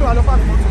wà lọ fáàkì mọ́tò.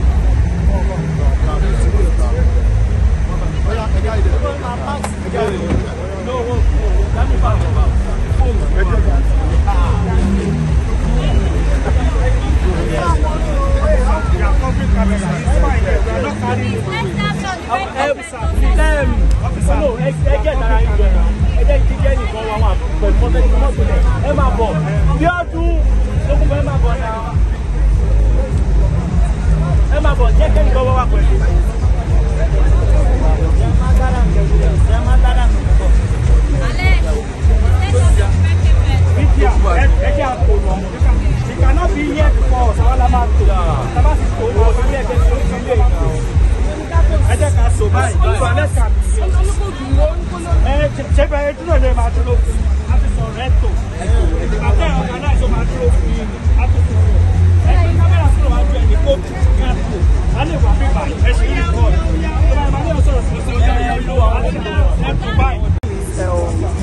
We cannot be here before us.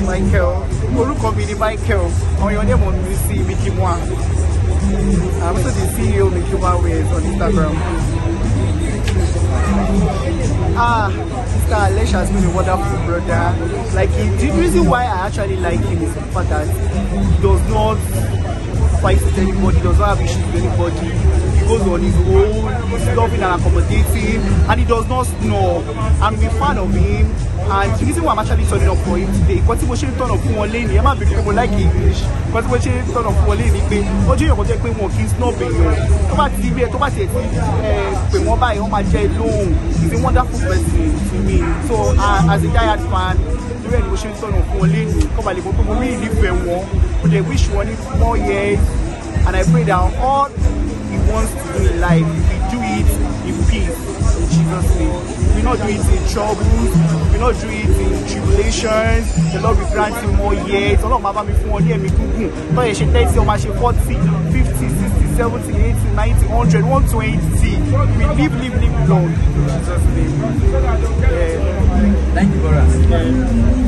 Michael, orúkọ mi ni Michael, ọyàn dẹ̀ mọ̀ mi sí Mickey Moa. I'm also the CEO of Mickey Moa Wears on Instagram. Mr. Alesh has been a wonderful brother. Like, the reason why I actually like him is the fact that he does not fight with anybody, does not have issues with anybody. He goes on his own, he's loving and accommodating, and he does not snore. I'm a fan of him, and the reason why I'm actually turning up for him today, nǹkan tí mo ṣe ń turn up fún wọn lẹ́yìn, ẹ má bínú pé mo like English, nǹkan tí mo ṣe ń turn up fún wọn lẹ́yìn ni pé ojú èèyàn kan jẹ́ pé wọn kì í snob èèyàn, tó bá ti rí ẹ, tó bá tiẹ̀ ti pè wọ́n báyìí, wọ́n máa jẹ́ lóhùn. He's a wonderful person to me. So as a diehard fan, torí ẹ̀ ni mo ṣe ń turn up fún wọn lẹ́yìn, kọ́ ba lè mọ̀ pé mo really nífẹ̀ẹ́ wọn, mo dẹ̀ wish wọn ní more years, and I pray that all he wants to do in life, he will do it in peace, in Jesus' name. We will not do it in troubles, we will not do it in tribulations. The Lord will grant him more years. Ọlọ́run máa bá mi fún wọn ní ẹ̀mí gígùn. Tó yẹ ṣe 30, ó máa ṣe 40, 50, 60, 70, 80, 90, 100, 120. We live, live, live long in Jesus' name. Yeah. Thank you, brother.